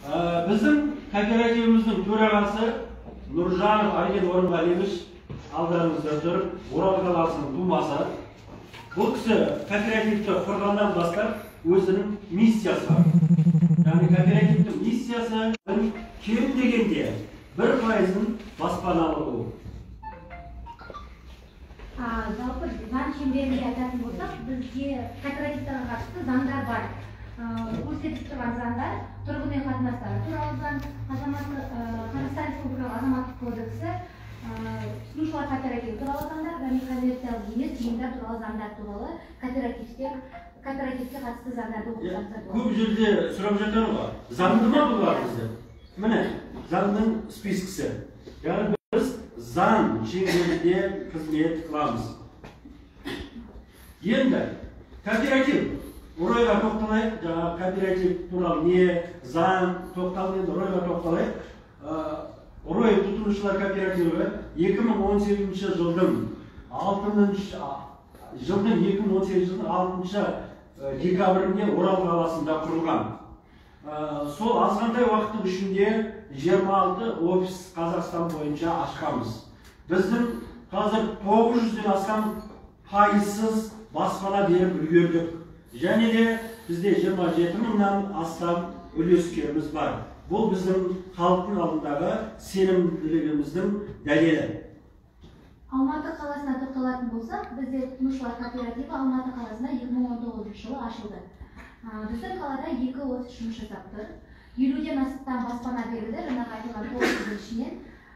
Біздің кооперативіміздің төрағасы Нұржанов Арген Орынғалиевич алдарыңызда тұр, Орал қаласының тумасы. Бұл кісі кооперативті құрғаннан бастап өзінің миссиясы бар. Яғни кооперативтің миссиясы кем дегенде 1%-ын баспаналы болу. Жалпы заң шеңберінде айтатын болсақ, бізге кооперативтерге қатысты заңдар бар. Көрсетіп тұрған заңдар тұрғын үй қатынастары туралы заң, Қазақстан Республикалық азаматтық кодексі, тұтынушылар кооперативі туралы заңдар және коммерциялық емес ұйымдар туралы заңдар туралы кооперативке қатысты заңдарды оқып жатса болады. Көп жерде сұрап жатады ғой, заңды ма бұлар бізде? Міне, заңның спискісі. Яғни біз заң шеңберінде қызмет қыламыз. Енді кооператив Орайға тоқталайық. Жаңағы кооператив туралы не заң тоқталды, енді Орайға тоқталайық. Орай тұтынушылар кооперативі 2018 жылдың 6 декабрінде Орал қаласында құрылған. Сол азғантай уақыттың ішінде 26 офис Қазақстан бойынша ашқанбыз. Біздің қазір 900-ден астам пайызсыз баспана беріп үлгердік. Және де бізде 27 мыңнан астам үлескеріміз бар. Бұл біздің халықтың алдындағы сенімділігіміздің дәлелі. Алматы қаласына тоқталатын болсақ, бізде тұтынушылар кооперативі Алматы қаласында 2019 жылы ашылды. Біздің қалада 2 офис жұмыс жасап тұр. 50-ден астам баспана берілді, жаңағы айтылған 900-дің ішінен.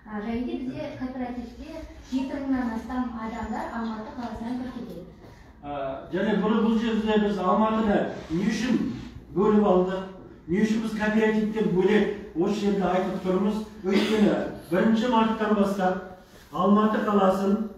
Және де бізде кооперативте 7 мыңнан астам адамдар Алматы қаласынан тіркелген. Және бұл жерде біз Алматыны не үшін бөліп алдық, не үшін біз кооперативтен бөлек осы жерде айтып тұрмыз? Өйткені 1 марттан бастап Алматы қаласын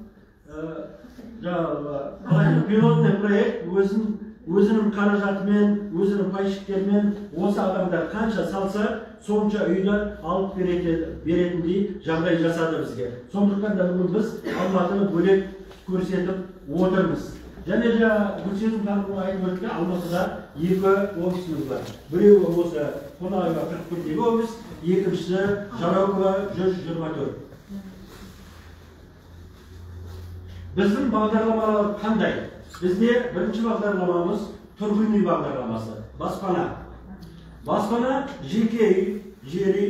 пилотный проект өзінің қаражатымен, өзінің пайщиктерімен осы адамдар қанша салса, сонша үйді алып беретіндей жағдай жасады бізге. Сондықтан да бүгін біз Алматыны бөлек көрсетіп отырмыз. Және Гүлсезім ханым айтып өтті, Алматыда 2 офисіміз бар. Біреуі осы Қонаева 41-дегі офис, екіншісі Жарокова 124. Біздің бағдарламалар қандай? Бізде бірінші бағдарламамыз тұрғын үй бағдарламасы, баспана. Баспана жеке үй, жер үй,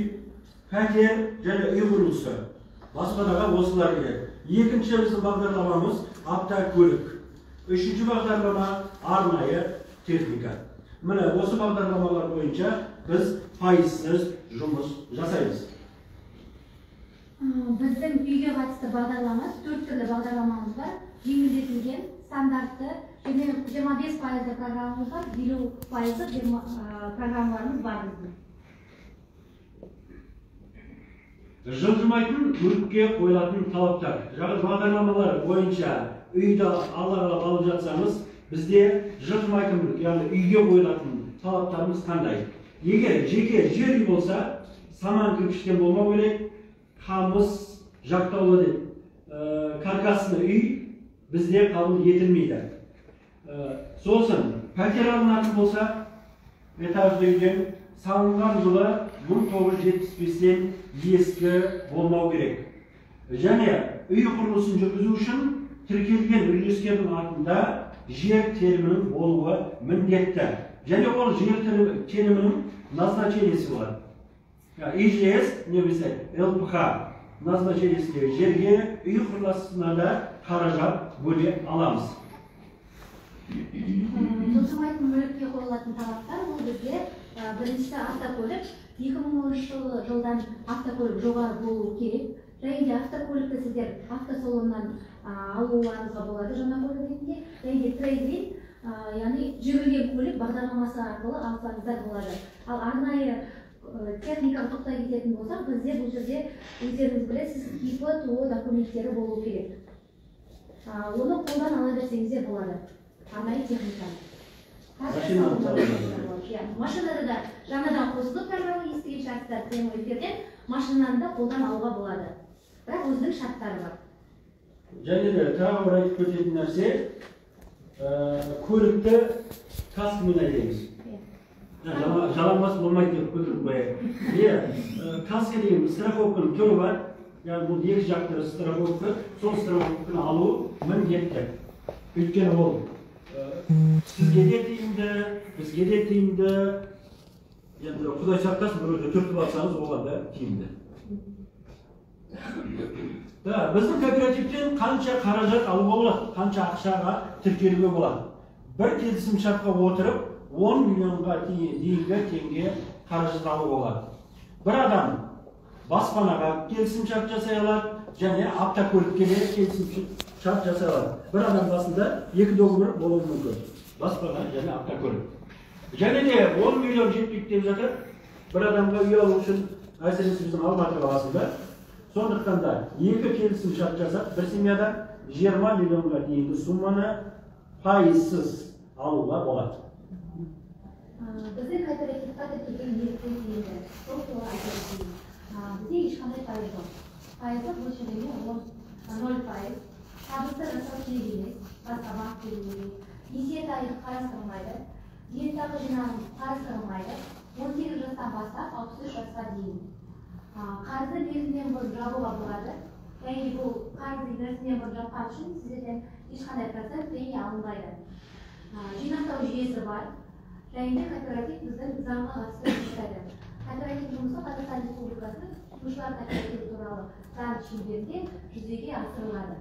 пәтер және үй құрылысы. Баспанаға осылар келеді. Екінші біздің бағдарламамыз автокөлік. Үшінші бағдарлама арнайы техника. Міне осы бағдарламалар бойынша біз пайызсыз жұмыс жасаймыз. Біздің үйге қатысты бағдарламамыз, 4 түрлі бағдарламамыз бар. Жеңілдетілген, стандартты, 25% программамыз бар, 50% программаларымыз бар біздің. Жылжымайтын мүлікке қойылатын талаптар. Жаңа бағдарламалар бойынша үйді ала-ала алып жатсаңыз, бізде жылжымайтын мүлік, яғни үйге қойылатын талаптарымыз қандай? Егер жеке жер үй болса, саман кірпіштен болмау керек, қамыс жақтаулы деп, каркасты үй бізде қабыл етілмейді. Сосын пәтер алынатын болса, этажды үйден салынған жылы 1975-тен ескі болмау керек. Және үй құрылысын жүргізу үшін тіркелген үлескердің артында жер телімінің болуы міндетті. Және ол жер телімінің назначениесі болады. ИЖС немесе ЛПХ назначениесіндегі жерге үй құрылысына да қаражат бөле аламыз. Жылжымайтын мүлікке қойылатын талаптар ол бізде біріншісі автокөлік. 2010 жылдан автокөлік жоғары болуы керек. Және де автокөлікті сіздер автосалоннан алуларыңызға болады жаңа көлік ретінде. Және де трейдинг, яғни жүрілген көлік бағдарламасы арқылы алсаңыздар болады. Ал арнайы техникаға тоқтай кететін болсақ, бізде бұл жерде өздеріңіз білесіз, ИП, ТО документтері болу керек. Оны қолдан ала берсеңіздер болады. Арнайы техниканы. Машинада да жаңадан қосылып программа естіген шарттар прямой эфирден машинаны да қолдан алуға болады. Бірақ өзінің шарттары бар. Және де тағы бір айтып кететін нәрсе, көлікті каскамен айдаймыз. Жалаңбас болмайды деп күлдіріп қояйық. Иә, каско деген страховканың түрі бар. Яғни бұл екі жақты страховка, сол страховканы алу міндетті. Өйткені ол сізге де тиімді, бізге де тиімді. Енді Құдай сақтасын, біреуді түртіп алсаңыз, оған да тиімді. Да, біздің кооперативтен қанша қаражат алуға болады, қанша ақшаға тіркелуге болады. Бір келісімшартқа отырып, 10 миллионға дейінгі теңге қаражат алуға болады. Бір адам баспанаға келісімшарт жасай алады, және автокөлікке де келісімшарт жасай алады. Бір адам басында екі договор болуы мүмкін. Баспана және автокөлік. Және де 10 миллион жетпейді деп жатыр. Бір адамға үй алу үшін, әсіресе біздің Алматы қаласында. Сондықтан да екі келісімшарт жасап, бір семьяда 20 миллионға дейінгі сумманы пайызсыз алуға болады. Біздің кооперативқа тіркелген ерікті тиімді. Сол туралы айта кетейін. Бізде ешқандай пайыз жоқ. Пайыздық мөлшерлеме ол 0%. Табысты растау керек емес, басқа банктерге. Несие тарихы қарастырылмайды. Зейнетақы жинағы қарастырылмайды. 18 жастан бастап 63 жасқа дейін. Қарызды мерзімінен бұрын жабуға болады. Яғни бұл қарызды мерзімінен бұрын жапқан үшін сіздерден ешқандай процент пеня алынбайды. Жинақтау жүйесі бар. Және де кооператив біздің заңға қатысты жұмыс жасайды. Кооператив жұмысы Қазақстан Республикасының тұтынушылар кооперативі туралы заң шеңберінде жүзеге асырылады.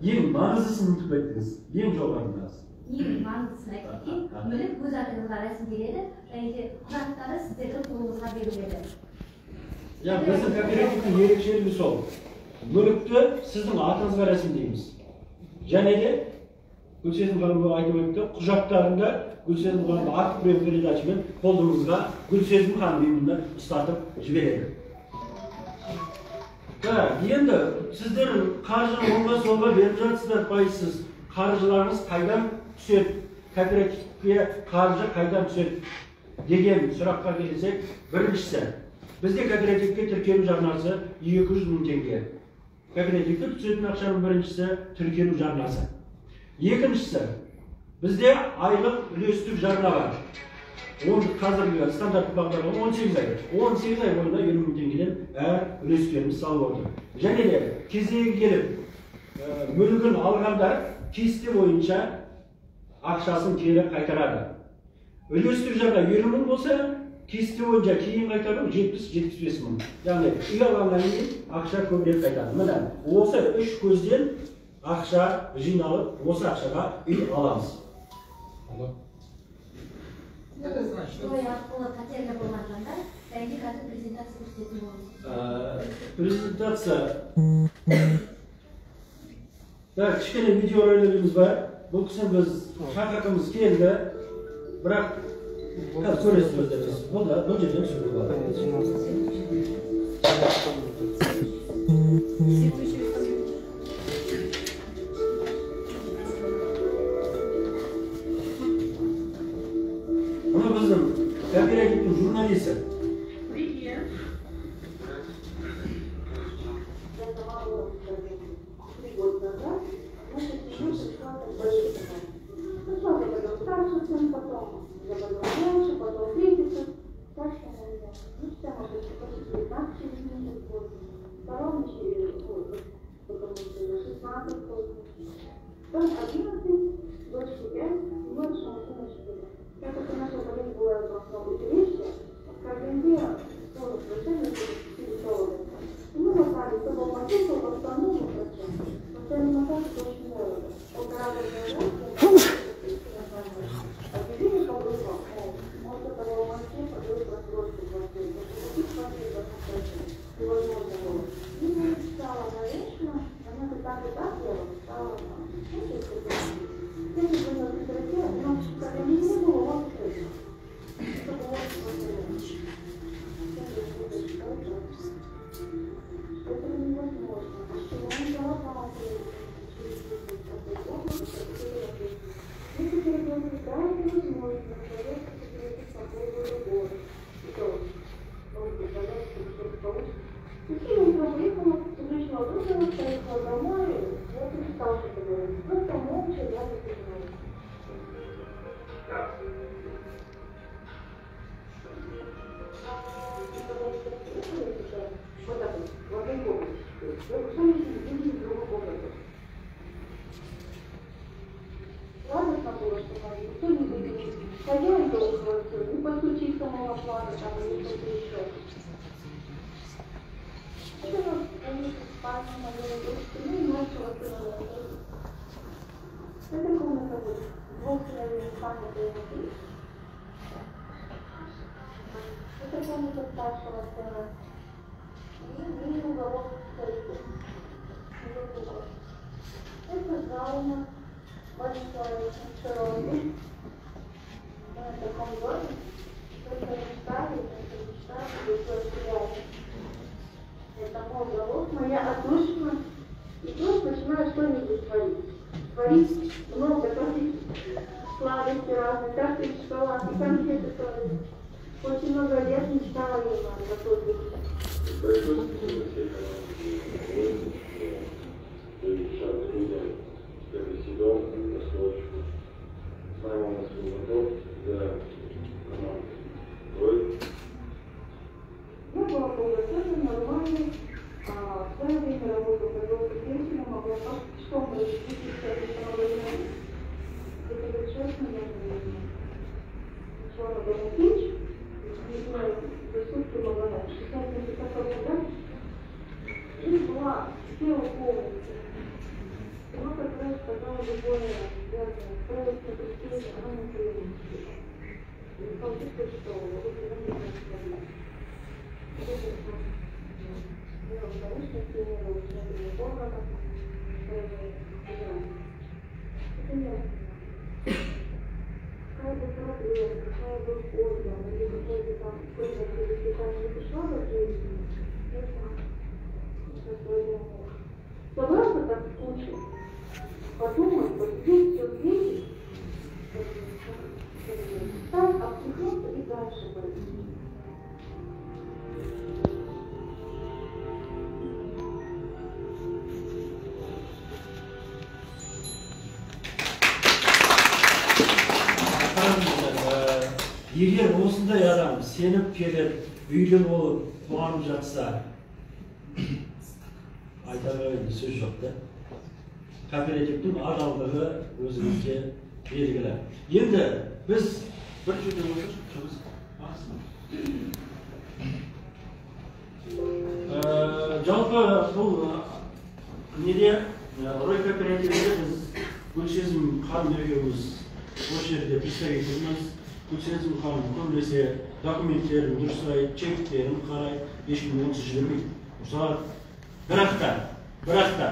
Ең маңыздысын ұмытып кеттіңіз. Ең жоғарғы. Ең маңыздысын айтып кетейін, мүлік өз атыңызға рәсімделеді және де құжаттары сіздердің қолыңызға беріледі. Біздің кооперативтің ерекшелігі сол. Мүлікті сіздің атыңызға рәсімдейміз. Және де Гүлсезім ханым айтып өтті, құжаттарында Гүлсезім ханым акт прием-передачамен қолыңызға Гүлсезім ханым именно ұстатып жібереді. Енді сіздер қаржыны оңға солға беріп жатсыздар пайызсыз. Қаржыларыңыз қайдан түседі? Кооперативке қаржы қайдан түседі деген сұраққа келсек, біріншісі, бізде кооперативке тіркелу жарнасы 200 мың теңге. Кооперативке түсетін ақшаның біріншісі тіркелу жарнасы. Екіншісі, бізде айлық үлестік жарна бар. Қазіргі стандартты бағдарлама 18 ай. 18 ай бойында 50 мың теңгеден әр үлескеріміз салып отыр. Және де кезегі келіп мүлігін алғандар кесте бойынша ақшасын кері қайтарады. Үлестік жарна 50 мың болса, кесте бойынша кейін қайтару 70-75 мың. Яғни үй алғаннан кейін ақша көбірек қайтады. Міне осы үш көзден ақша жиналып, осы ақшаға үй аламыз. Той арқылы пәтерлі болған жандар және де қазір презентация көрсететін боламыз. Презентация. Так, кішкене видеоролигіміз бар. Бұл кісіні біз шақырғымыз келді, бірақ қазір көресіз өздеріңіз. Бұл да бұл жерден түсіруге болады. Мына біздің кооперативтің журналисі. Привет. Thank you. Что если видели другую комнату? Радостно было, что никто не выглядит. Хозяин должен был не постучить самого плана там или что-то еще. Это у нас, конечно, спальня моей дочки, ну и младшего сына. Эта комната будет двух сыновей спальня внутри. Это комната старшего сына. И уголок старика. Это зал у нас большой, очень широкий. Мы в таком доме только мечтали, только это мой уголок, моя отдушина. И тут начинаю что-нибудь творить. Творить много сладости разные, торты, шоколадки, конфеты тоже. Очень много лет мечтала я готовить. Я была полноценной, нормальной. В свое время работала торговой деятелем, могла пешком разделиться магазина. Это честно, я не шла на дом печь, не знаю, за сутки могла 60 часов работать. И была села полностью. Но, как врач сказала, любое связанное с стресс, потрясение, оно не приводит. И стал чувствовать, что вот это не происходит. Я, конечно, тренировала внутренних органов, это не какая бы проблема, какая бы орган, или какой-то там какое-то пересекание не пришло в жизнь, нужно собраться так в кучу, подумать, посидеть, все взвесить, встать, обсыхнуться и дальше пойти. Егер осындай адам сеніп келіп, үйлі болып қуанып жатса, айтарға енді сөз жоқ та. Кооперативтің адалдығы өзімізге белгілі. Енді біз бір жерде отырып, жалпы бұл неде Рой кооперативінде біз Гүлсезім ханым екеуміз осы жерде представительміз. Гүлсезім ханым көбінесе документтерін дұрыстайды, чектерін қарайды, ешкім онсыз жібермейді. Рұқсат. Бірақ та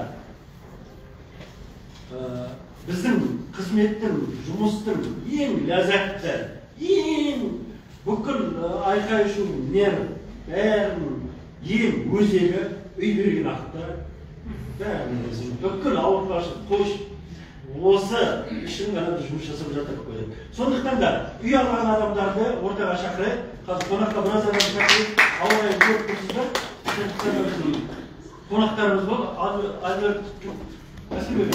біздің қызметтің, жұмыстың ең ләззатты, ең бүкіл айқай-шу, нерв, бәрінің ең өзегі үй берген ақта, бәрінің өзегі, бүкіл ауыртпашылық қойшы, осы үшін ғана жұмыс жасап жатыр қойды. Сондықтан да үй алған адамдарды ортаға шақырайық. Қазір қонаққа біраз адам шақырайық. Ауа райын көріп тұрсыздар. Сондықтан да біздің қонақтарымыз бар. Альберт Әскербек.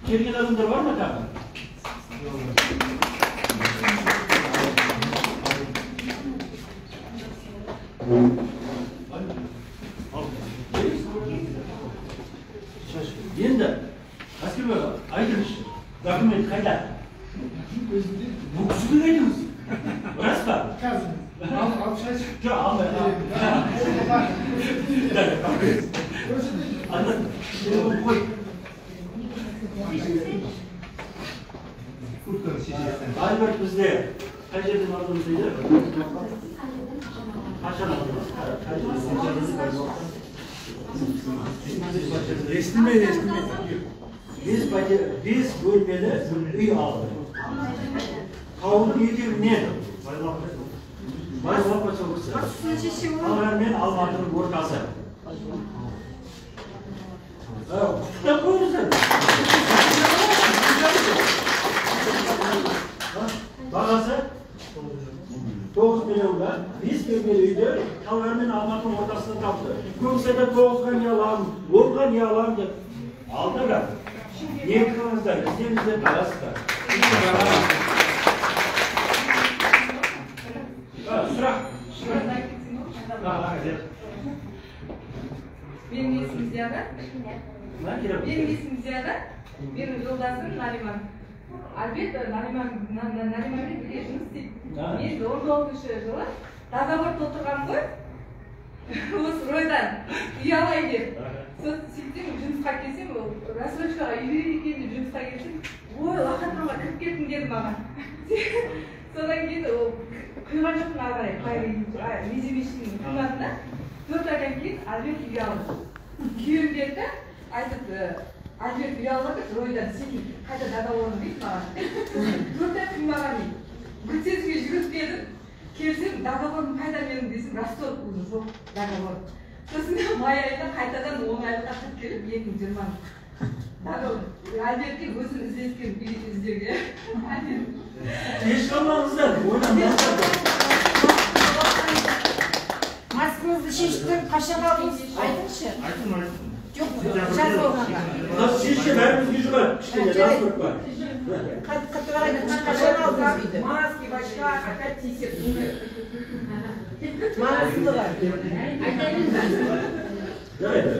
Келген адамдар бар ма тағы? Енді Әскербек, айтыңызшы, документ қайда? Бұл кісіге айтыңыз. Рас па? Қазір. Алып шайшы. Жоқ, алмай. Қой. Альберт бізде қай жерден алдыңыз дейді? Қашан алдыңыз? Естілмейді, естілмейді. 5 бөлмелі үй алды. Таудың етегінен Байзақ поселкесі. Талғар мен Алматының ортасы. Құттықтап қойыңыздар. Бағасы 9 миллионға 5 бөлмелі үйді Талғар мен Алматының ортасында тапты. Көбісі айтады 9-ға не аламын, 10-ға не аламын деп. Алды бірақ. Не қылыңыздар, іздеңіздер, табасыздар. Сұрақ. Зияда. Менің есімім Зияда. Менің жолдасым Нариман. Альберт Нариманмен бірге жұмыс істейді. Мен 19 жылы договор толтырғанмын ғой. Осы Ройдан үй алайын деп. Сөйтсем жұмысқа келсем, ол рассрочкаға үй береді екен деп жұмысқа келсем, ой, лохотронға кіріп кеттім деді маған. Содан кейін ол құйған жоқпын ары қарай, меже-мешін құймадым да. 4 айдан кейін Альберт үй алды. Күйеуім келді, айтады, Альберт үй алып жатыр, Ройдан сен қайта договорың дейді маған. 4 ай құймаған дейді. Гүлсезге жүгіріп келдім. Келсем, договорым қайда менің десем, расторг уже жоқ договор. Сосын май айында қайтадан 10 айлыққа тіркеліп, 2020 договор. Альбертке өзім іздескен үй іздеуге. Кеш қалмаңыздар, ойланыңыздар. Маскаңызды шешіп тұрып, қашан алдыңыз? Айтыңызшы. Айттым. Жоқ, жаз болғанға. Шешсе бәрімізге жұғады, кішкене расторг бар. Қаттырақ айтыңызшы, қашан алдыңыз үйді? Маски, в очках, опять тесеп. Маңыздылығы. Жарайды.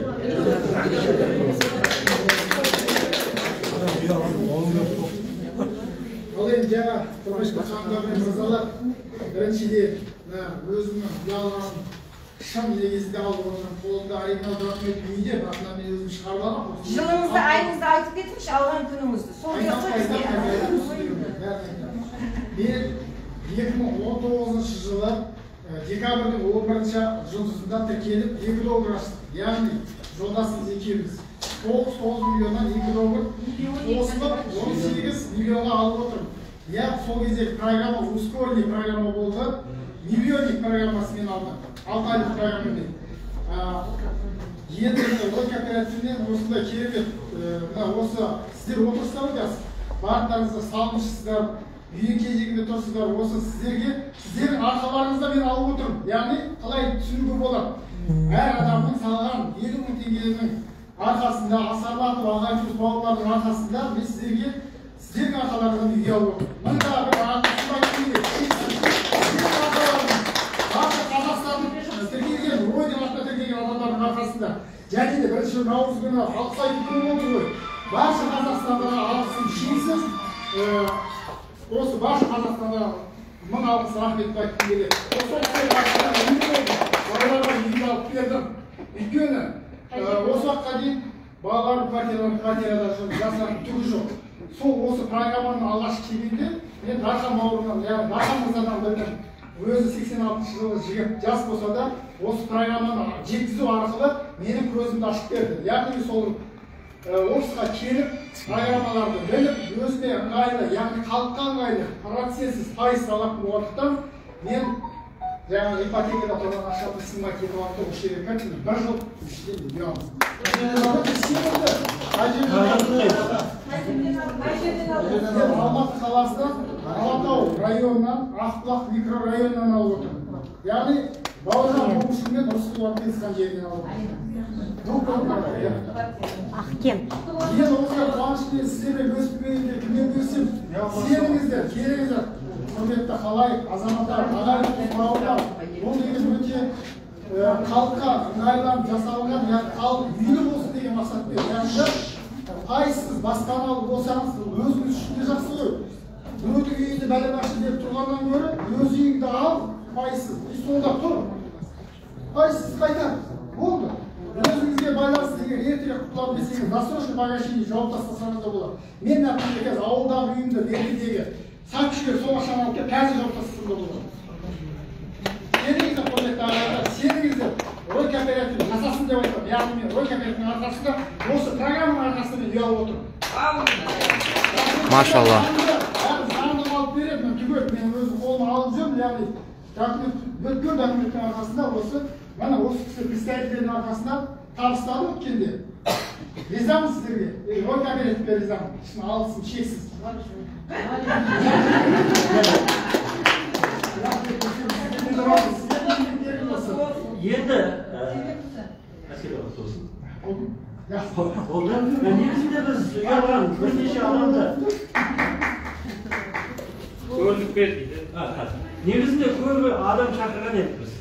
Ал енді жаңа құрметті ханымдар мен мырзалар, біріншіден өзімнің үй алған шын негізінде алып отырмын. Қолымда оригинал документ үйде, бірақ мына мен өзім шығарып аламын. Жылыңызды, айыңызды айтып кетіңізші, алған күніңізді. Сол керек қой бізге. Мен 2019 жылы декабрьдің 11-ші жұлдызында тіркеліп 2 договор аштық. Яғни жолдасымыз екеуміз 9 миллионнан 2 договор қосылып 18 миллионға алып отырмын. Я сол кездегі программа ускоренный программа болды. Миллионник программасымен алдым. 6 айлық программамен. Енді Рой кооперативінен осындай керемет, мына осы сіздер отырсыздар ғой қазір. Барлықтарыңыз салымшысыздар, үйдің кезегінде тұрсыздар. Осы сіздерге, сіздердің арқаларыңызда мен алып отырмын. Яғни қалай түсінуге болады? Әр адамның салған 50 мың теңгенің арқасында, асарлатып ағайын туыс бауырлардың арқасында мен сіздерге, сіздердің арқаларыңыздан үй алып отырмын. Мында бір алғысым айтқым келеді. Сіздердің арқаларыңыз, барша Қазақстанның тіркелген, Ройдың атына тіркелген адамдардың арқасында. Және де 1 наурыз күні алғыс айту күні болды ғой. Барша Қазақстанға алғысым шексіз. Осы барша Қазақстанға мың алғыс рахмет айтқым келеді. Осы кісілердің арқасында үй болды. Балаларға үй алып бердім. Өйткені осы уақытқа дейін балаларым квартирада жасыратын түгі жоқ. Сол осы программаның алғаш келгенде мен Дархан бауырымнан, яғни Дархан мырзадан білдім. Өзі 86 жылы жігіт, жас болса да осы программаны жеткізу арқылы менің көзімді ашып берді. Яғни сол офисқа келіп программаларды біліп, өзіме ыңғайлы, яғни халыққа ыңғайлы, процентсіз пайыз алатын болғандықтан мен жаңағы ипотекада тұрған ақшамды сымға кетіп алып, осы жерге кірдім. Бір жыл ішінде үй алдым. Мен Алматы қаласынан, Алатау районынан, Ақбұлақ микрорайонынан алып отырмын. Яғни Бауыржан Момышұлы мен Рысқұл қиылысқан жерінен алып отырмын. Ақкент. Мен осындай қуанышпен сіздермен бөліспегенде кіммен бөлісемін? Сеніңіздер, келіңіздер, құрметті халайық, азаматтар, ағайын, бауырлар. Бұл деген өте халыққа ыңғайланып жасалған, яғни халық үйлі болсын деген мақсатпен, яғни пайызсыз баспаналы болсаңыз, өзіңіз үшін де жақсы ғой. Біреудің үйінде бәлен ақша беріп тұрғаннан гөрі, өз үйіңді ал, пайызсыз, и сонда тұр. Пайызсыз қайтар, болды. Өзіңізге байланысты егер ертерек құтыламын десеңіз, досрочный погашение жауап тастасаңыз да болады. Мен например қазір ауылдағы үйімді меркедегі сатып жіберіп, сол ақшаны алып келіп қазір жауап тастасам да болады. Сеніңіздер, құрметті ағайындар, сеніңіздер. Рой кооперативі жасасын деп айтамын. Яғни мен Рой кооперативінің арқасында, осы программаның арқасында мен үй алып отырмын. Машалла. Заңды алып береді, мен түгел, мен өзім қолыма алып жүрмін, яғни документ, бүткіл документтің арқасында осы, мына осы кісі представительдердің арқасында табыстадым өткенде. Ризамын сіздерге. Рой кооперативке ризамын. Шын алғысым шексіз. Енді әскери болсын. Болды. Негізінде біз үй алған бірнеше адамды Көрініп бер дейді. Негізінде көбі адам шақырған едік біз.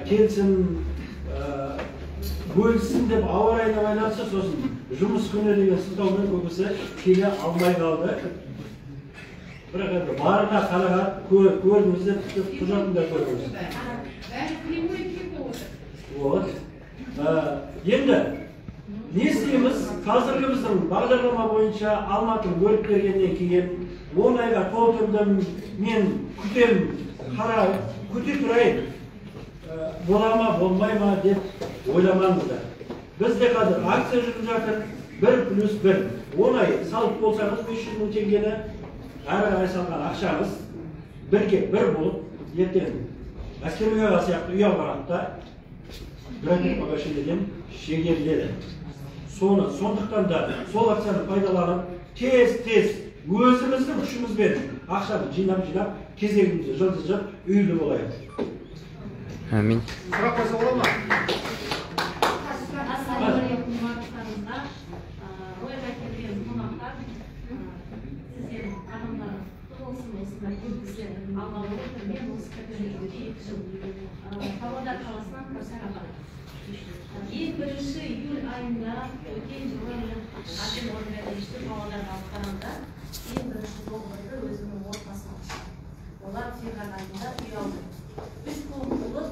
Келсін, бөліссін деп ауа райына байланысты, сосын жұмыс күні деген сылтаумен көбісі келе алмай қалды. Бірақ енді барына қанағат көрдіңіздер, тіпті құжатын да көрдіңіз. Вот. Енді не істейміз? Қазіргі біздің бағдарлама бойынша Алматы бөліп бергеннен кейін 10 айға толтырдым, мен күтем, қара күте тұрайын, бола ма, болмай ма деп ойламаңыздар. Бізде қазір акция жүріп жатыр, 1+1. 10 ай салып болсаңыз 500 мың теңгені, әрі қарай салған ақшаңыз 1-ге 1 болып, ертең Әскербек аға сияқты үй алған да гранит погашениеден шегеріледі. Сондықтан да сол акцияны пайдаланып, тез-тез өзіміздің күшімізбен ақшаны жинап-жинап, кезегімізді жылжытып, үйлі болайық. Әмин. Сұрақ қойса бола ма? Ассалаумағалейкум барлықтарыңызға. Ойға келген қонақтар, сіздердің қадамдарыңыз құтты болсын, осындай көп кісілер алғалы отыр. Мен осы кооперативте 2 жыл Павлодар қаласынан Кәусар апа. Ең бірінші июль айында өткен жылы мен Әбден Орынбетовичті Павлодарға алып барғанда ең бірінші договорды өзімнің отбасыма аштым. Олар февраль айында үй алды. 3 комнаталы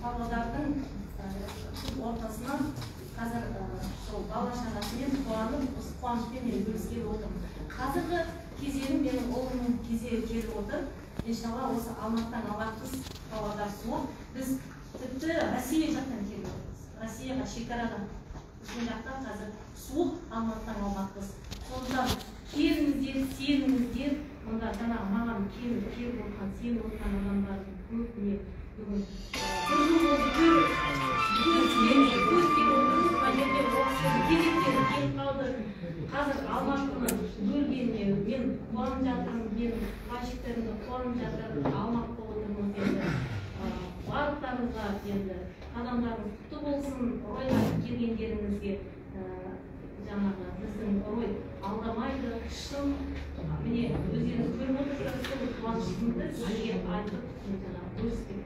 Павлодардың ортасынан қазір сол бала шағасымен қуанып, осы қуанышпен мен бөліскелі отырмын. Қазіргі кезегім менің ұлымның кезегі келіп отыр. Иншалла осы Алматыдан алақпыз, Павлодар суық. Біз тіпті Россия жақтан келіп отырмыз. Россияға шекарадан біздің жақтан қазір суық, Алматыдан алмақпыз. Сондықтан келіңіздер, сеніңіздер. Мұнда жаңағы маған келіп отырған, сеніп отырған адамдардың көбіне бүгін бір жыл болды көріскелі отырмыз. Мына жерде ол кісілердің кезектері келіп қалды. Қазір Алматыны бөлгеніне мен қуанып жатырмын, мен пайщиктерімді қуанып жатыр, алмақ болып отырмыз енді. Барлықтарыңызға енді қадамдарыңыз құтты болсын, Ройға келгендеріңізге жаңағы біздің Рой алдамайды, шын міне өздеріңіз көріп отырсыздар, сол қуанышымды сізге айтып жаңағы бөліспек.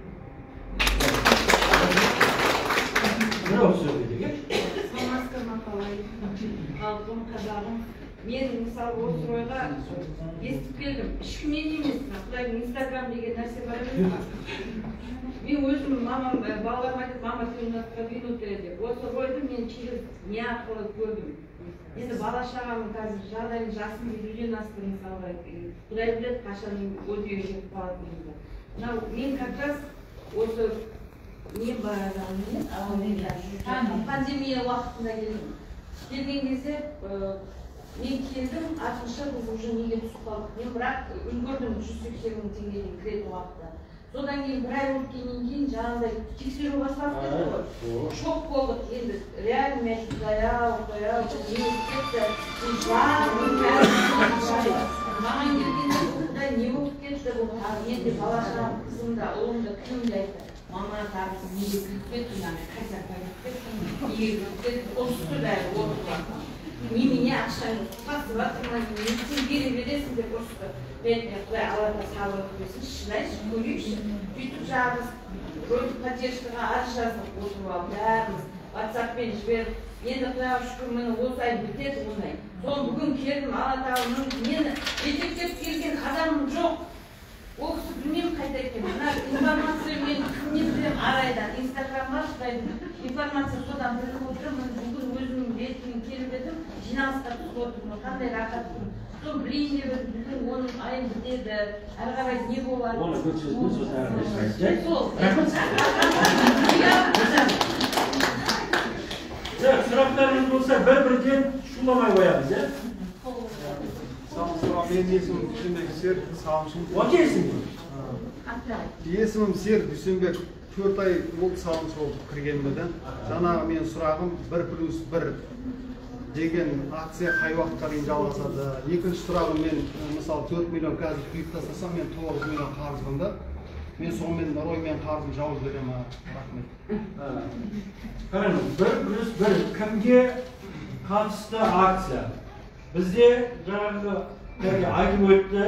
Бір ауыз сөз берейік, е? Саламатсыздар ма, қалай? Халқым, қазағым. Мен мысалы осы Ройға естіп келдім. Ешкімнен емес, Құдайдың Инстаграм деген нәрсе бар емес па? Мен өзім мамам, балаларым айтады, мама сен у нас продвинутая деп. Осы Ройды мен через не арқылы көрдім. Енді бала шағамның қазір жағдайын жасым 50-ден асты мысалға. Құдай біледі қашан өз үйге кетіп қалатынымызды. Мынау мен как раз осы не бар пандемия уақытында келдім. Келген кезде мен келдім, артынша біз уже неге түсіп қалдық. Мен бірақ үлгердім 180 мың теңгеден кіретін уақытта. Содан кейін бір ай өткеннен кейін жаңағыдай тексеру басталып кетті ғой. Шок болдық енді. Реально мен айттым, құдай-ау, құдай-ау, не болып кетті? Маған келгенде құдай не болып кетті бұл? Мен де бала шағам, қызым да, ұлым да, күйеуім де айтты. Мама, тағы неге кіріп кеттің, ана қайта кіріп кеттің, неге кіріп кеттің, ұрысты бәрі отырып. Немене ақшаны қасып жатырмын, немене сен бере бересің деп ұрысты. Мен құдай Алла сабыр берсін, шыдайшы, көрейікші. Сөйтіп жаңағы Ройдың поддержкаға арыз жаздық, отырып алып бәріміз WhatsApp-пен жіберіп, енді Құдайға шүкір, міне осы ай бітеді оңай. Соны бүгін келдім, Алла тағала мені жетектеп келген адамым жоқ. Ол кісі білмеймін қайда екен. Мына информация мен кімнен білемін, Арайдан, Инстаграмға шықпаймын. Информация содан біліп отырмын. Бүгін өзімнің бетіммен келіп едім, жиналысқа түсіп отырмын. Қандай рахат күн. Соны білейін деп едім, бүгін 10 айым бітеді, әрі қарай не болады? Оны көп сөзбен сосын әрі қарай. Сол. Рахмет. Сұрақтарыңыз болса бір-бірден шуламай қоямыз, иә? Саламатсыздар ма? Менің есімім Дүйсенбек Серік, салымшымын. Окейсің. Есімім Серік Дүйсенбек. 4 ай болды салымшы болып кіргеніме да. Жаңағы менің сұрағым 1+1 деген акция қай уақытқа дейін жалғасады? Екінші сұрағым, мен мысалы 4 миллион қазір құйып тастасам, мен 9 миллион қарызбын да. Мен сонымен Роймен қарызым жауып жібере ма? Рахмет. Қараңыз, 1+1 кімге қатысты акция? Бізде жаңағы айтып өтті,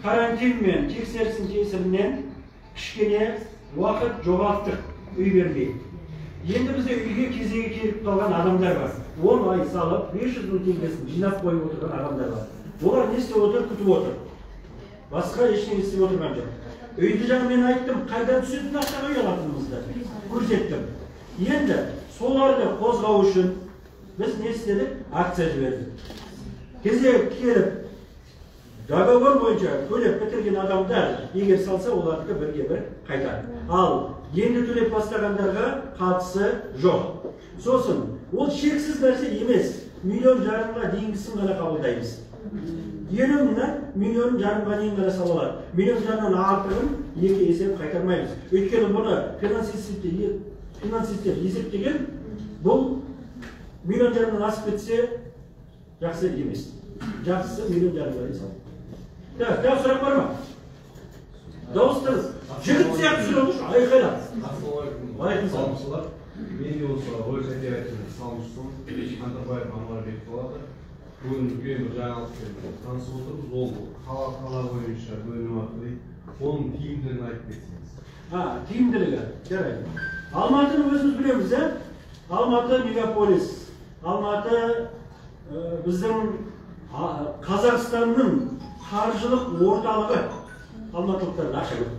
карантин мен тексерістің кесірінен кішкене уақыт жоғалттық үй бермей. Енді бізде үйге кезегі келіп қалған адамдар бар. 10 ай салып, 500 мың теңгесін жинап қойып отырған адамдар бар. Олар не істеп отыр? Күтіп отыр. Басқа ештеңе істеп отырған жоқ. Үйді жаңа мен айттым, қайдан түсетін ақшаға үй алатынымызды көрсеттім. Енді соларды қозғау үшін біз не істедік? Акция жібердік. Кезегі келіп, договор бойынша төлеп бітірген адамдар егер салса, олардікі бірге бір қайтады. Ал енді төлеп бастағандарға қатысы жоқ. Сосын ол шексіз нәрсе емес, 1,5 миллионға дейінгісін ғана қабылдаймыз. 50 мыңнан 1,5 миллионға дейін ғана сала алады. 1,5 миллионнан артығын 2 есе қайтармаймыз. Өйткені бұны финансистер есептеген, бұл 1,5 миллионнан асып кетсе жақсы емес. Жақсысы 1,5 миллионға дейін салу. Тағы сұрақ бар ма? Дауыстыңыз. Жігіт сияқты сөйлеп отыршы, айқайлап. Ассалаумағалейкум, салымшылар. Мен де осы Ой кооперативінің салымшысымын. Қантарбаев Ануарбек болады. Бүгін үлкен бір жаңалықпен танысып отырмыз. Ол қала бойынша бөлініп жатыр дейді. Оның тиімділігін айтып кетсеңіз. Тиімділігі. Жарайды. Алматыны өзіміз білеміз, ә? Алматы мегаполис. Алматы біздің Қазақстанның қаржылық орталығы. Алматылықтардың ақша көп.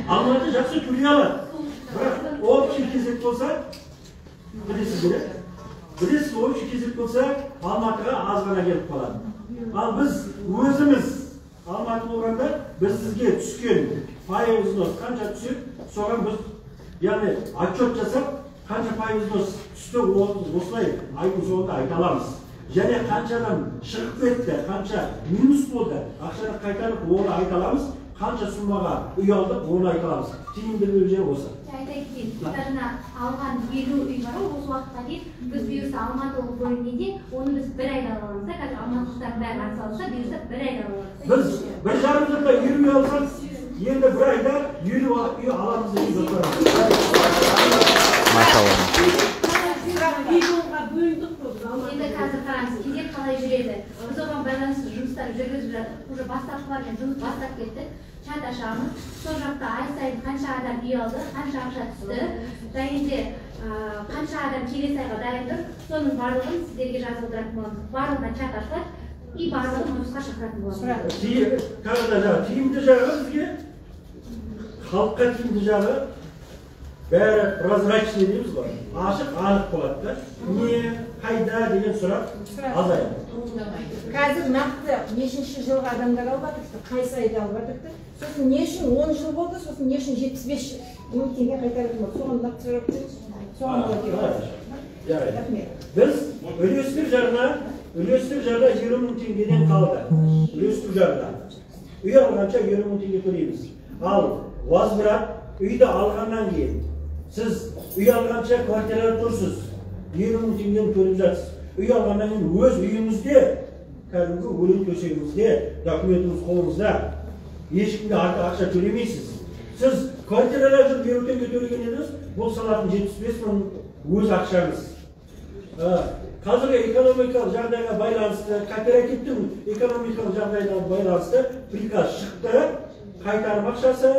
Алматы жақсы төлей алады. Бірақ общий кезек болса, білесіз бе? Білесіз, общий кезек болса, Алматыға аз ғана келіп қалады. Ал біз өзіміз Алматы болғанда бізге түскен пайыз взнос қанша түседі, соған біз яғни отчет жасап, қанша пайыз взнос түсті, осылай айдың соңында айта аламыз. Және қанша адам шығып кетті, қанша минус болды, ақшаны қайтарып оны айта аламыз, қанша суммаға үй алдық, оны айта аламыз. Тиімділігі жері осы. Айта кетейін, жаңа алған 50 үй бар ғой, осы уақытқа дейін біз бұйырса Алматы болып бөлінгенде, оны біз бір айда аламыз да, қазір алматылықтардың бәрі атсалысса, бұйырса бір айда аламыз. Біз 1,5 жылда 50 үй алсақ, енді бір айда 50 үй аламыз деген жоспар. Машалла. Енді қазір қараңыз, кезек қалай жүреді. Біз оған байланысты жұмыстар жүргізіп жатырмыз. Уже бастапқылармен жұмыс бастап кеттік. Чат ашамыз. Сол жақта ай сайын қанша адам үй алды, қанша ақша түсті, және де қанша адам келесі айға дайын тұр, соның барлығын сіздерге жазып отыратын боламыз. Барлығына чат ашылады, и барлығын жұмысқа шақыратын боламыз. Тағы да жаңағы тиімді жағы бізге, халыққа тиімді жағы бәрі прозрачный дейміз ғой, ашық анық болады да, не қайда деген сұрақ азаяды. Қазір нақты нешінші жылғы адамдар алып жатыр, қайсы айда алып жатыр, сосын не үшін 10 жыл болды, сосын не үшін 75 мың теңге қайтаратын болды, соған нақты жауап беріңізші. Соған болады. Жарайды. Біз үлестік жарна 50 мың теңгеден қалды. Үлестік жарна. Үй алғанша 50 мың теңге төлейміз. Ал возврат үйді алғаннан кейін сіз үй алғанша квартирада тұрсыз, 50 мың теңгені төлеп жатсыз. Үй алғаннан кейін өз үйіңізде, кәдімгі өлең төсегіңізде, документіңіз қолыңызда, ешкімге артық ақша төлемейсіз. Сіз квартирада жүріп 50 теңге төлеген едіңіз, бұл салатын 75 мың өз ақшаңыз. Қазіргі экономикалық жағдайға байланысты, кооперативтің экономикалық жағдайына байланысты приказ шықты, қайтарым ақшасы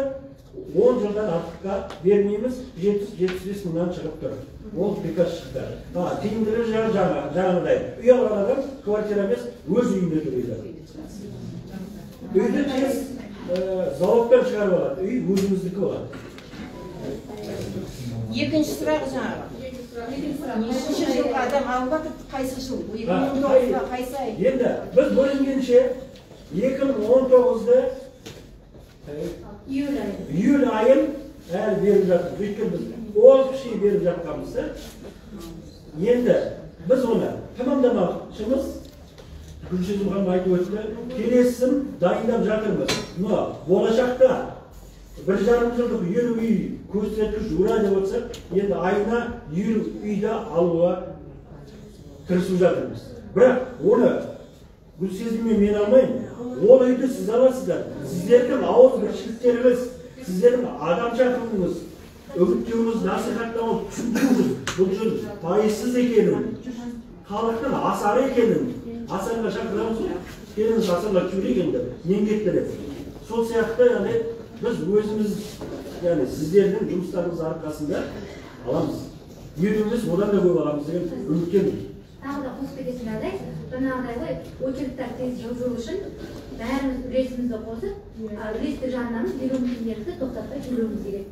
10 жылдан артыққа бермейміз, 70-75 мыңнан шығып тұр. Ол приказ шықты. Тиімділігі жағы жаңағыдай. Үй алған адам квартира емес, өз үйінде төлейді. Үйді тез залогтан шығарып алады, үй өзіміздікі болады. Екінші сұрақ жаңағы. Нешінші жылғы адам алып жатыр, қайсы жыл? 2019-да қайсы ай? Енді біз бөлінгенше 2019-ды июль айын әлі беріп жатырмыз. Өйткені біз общий беріп жатқанбыз. Енді біз оны тамамдамақшымыз. Гүлшезім ханым айтып өтті, келесісін дайындап жатырмыз. Но болашақта 1,5 жылдық 50 үй көрсеткіш ура деп отырсақ, енді айына 50 үйді алуға тырысып жатырмыз. Бірақ оны Гүлсезіммен мен алмаймын. Ол үйді сіз аласыздар. Сіздердің ауызбіршіліктеріңіз, сіздердің адам шақыруыңыз, үгіттеуіңіз, насихаттауыңыз, түсіндіруіңіз бұл жыл пайызсыз екенін, халықтың асары екенін, асарға шақырамыз ғой, келіңіз асарға түсірейік енді, еңбек деп. Сол сияқты яғни біз өзіміз, яғни сіздердің жұмыстарыңыз арқасында аламыз. 50 емес, одан да көп аламыз деген үміттемін. Тағы да қосып кететін жағдай, жаңағыдай ғой, очередьтер тез жылжу үшін бәріміз үлесімізді қосып, үлестік жарнамыз 50 мың теңгемізді тоқтатпай төлеуіміз керек.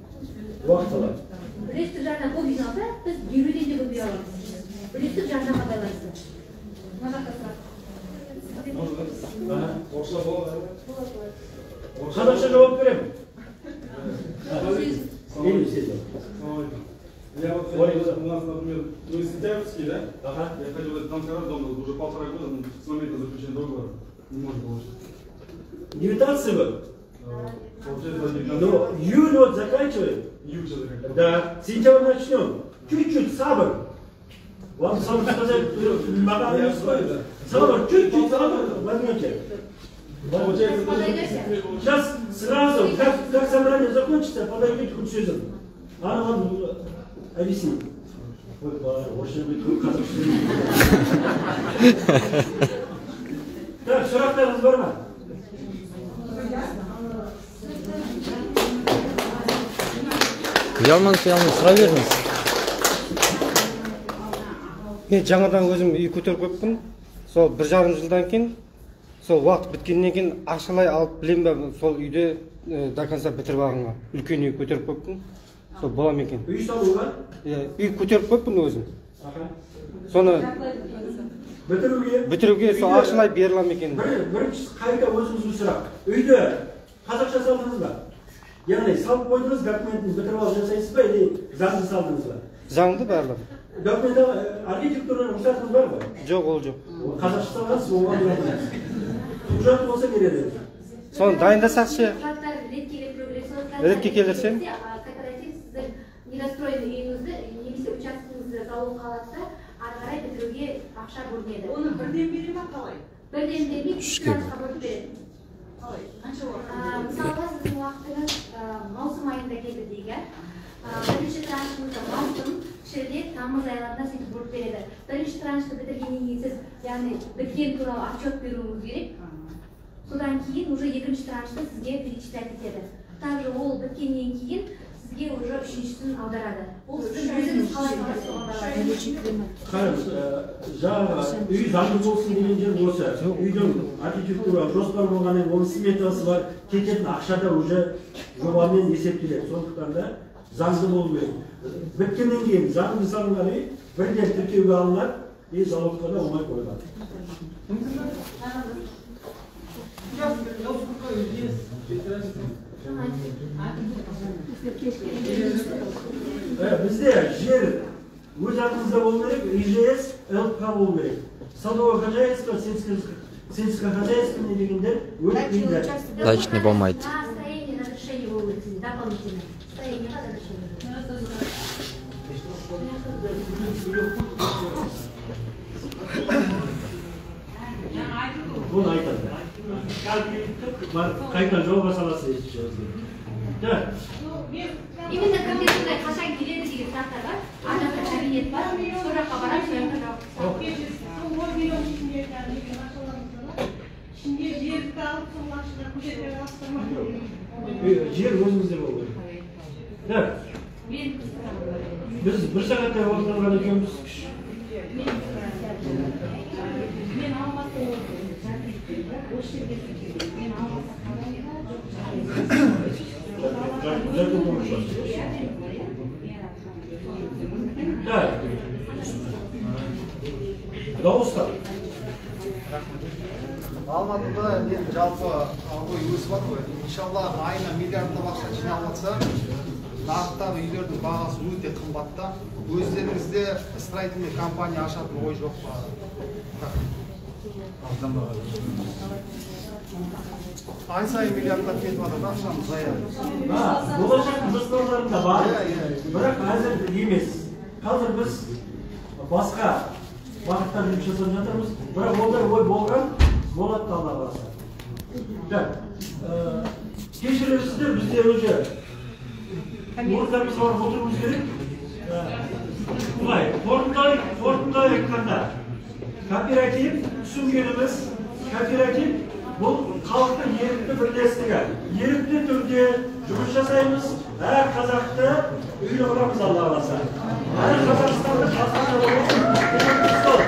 Уақыт алады. Үлестік жарна көп жиналса, біз 50-ден де көбейе аламыз. Үлестік жарнаға байланысты. Мына жақта сұрақ. Орысша болады? Қазақша жауап беремін. Я вот хотел, у нас, например, мы сентябрьский, да? Ага. Я хотел в этот дом, уже 1,5 года, но с момента заключения договора не можно получить. 19-го? Получается, 19-го. Но июль вот заканчиваем. Июль сейчас заканчиваем. Да. Сентябрь начнем. Чуть-чуть сабр. Вам сам сказать, не стоит. Сабр, чуть-чуть сабр возьмете. Получается, сейчас сразу, как собрание закончится, подойдете к Сүзім. Она вам объяснит. Ой, орысша біледі, қазақша. Так, сұрақтарыңыз бар ма? Ұялмаңыз, ұялмаңыз, сұра беріңіз. Мен жаңадан өзім үй көтеріп қойыппын. Сол 1,5 жылдан кейін, сол уақыт біткеннен кейін ақшалай алып білем бе, сол үйде до конца бітіріп алғанға. Үлкен үй көтеріп қойыппын. Сол бола ма екен? Үй салуға? Иә, үй көтеріп қойыппын өзім. Соны бітіруге? Бітіруге сол ақшалай бере ала ма екен? Бірінші қайта өзіңізге сұрақ. Үйді қазақша салдыңыз ба? Яғни салып қойдыңыз, документін бітіріп алып жасайсыз ба, или заңды салдыңыз ба? Заңды барлығы. Документ архитектура рұқсатыңыз бар ғой? Жоқ, ол жоқ. Қазақша салғансыз, оған бере алмайсыз. Құжат болса береді. Соны дайындасақшы. Құжаттар ретке келтіру керек. Ретке келтірсе? Кооператив сіздің недостроенный үйіңізді немесе учаскеңізді залогқа алады да, ары қарай бітіруге ақша бөлінеді. Оны бірден бере ма, қалай? Бірден бермей, үш траншқа бөліп береді. Қалай? Қанша уақыт? Мысалға, сіздің уақытыңыз маусым айында келді дейік, Бірінші траншыңызды маусым, шілде, тамыз айларында сөйтіп бөліп береді. Бірінші траншты бітіргеннен кейін сіз, яғни біткен туралы отчет беруіңіз керек. Содан кейін уже екінші траншты сізге перечислять етеді. Также ол біткеннен кейін сізге уже үшіншісін аударады. Ол сіздің өзіңіз қалай қалайсыз соған байланысты. Қараңыз, жаңағы үй заңды болсын деген жер осы. Үйдің архитектура жоспар болғаннан кейін оның сметасы бар, кететін ақша да уже жобамен есептеледі. Сондықтан да заңды болу керек. Біткеннен кейін заңды салынған үй бірден тіркеуге алынады и залогқа да оңай қойылады. Бізде жер өз атыңызда болу керек, ИЖС, ЛК болу керек. Садовое хозяйство, сельскохозяйственный дегендер өтпейді. Дачный болмайды. На строение разрешение болу керек сізде, дополнительно. Строение разрешение. Оны айтады. Қайта жолға саласыз. Именно кімде сондай қашан келеді деген сұрақтар бар. Ар жақта кабинет бар, сол жаққа барамын, сол жақта жауап. Сол 10 миллион ішінде ішінде жерді алып, сол ақшаға көшеге алып. Жер өзіңізде болу керек. Біз бір сағаттай уақыт алған екенбіз. Мен Алматы осы жерге мен Алматы Так. Дауыстар. Алматыда енді жалпы абырой өсіп жатыр ғой. Иншалла айына миллиардтап ақша жиналып жатса, нарықтағы үйлердің бағасы өте қымбатта. Өздеріңізде строительный компания ашатын ой жоқ па? Ай сайын миллиардтап кетіп жатыр да, ақшамыз зая. Болашақтың жоспарларында бар, бірақ әзір емес. Қазір біз басқа бағытта жұмыс жасап жатырмыз, бірақ ондай ой болған, болады Алла қаласа. Так, кешірерсіздер, бізде уже орындарымызға барып отыруымыз керек. Былай, қорытындылай айтқанда, кооператив түсінгеніміз, кооператив бұл халықтың ерікті бірлестігі. Ерікті түрде түрде жұмыс жасаймыз. Әр қазақты үйлі қыламыз, Алла қаласа. Әр қазақстандық баспаналы болсын. Сол.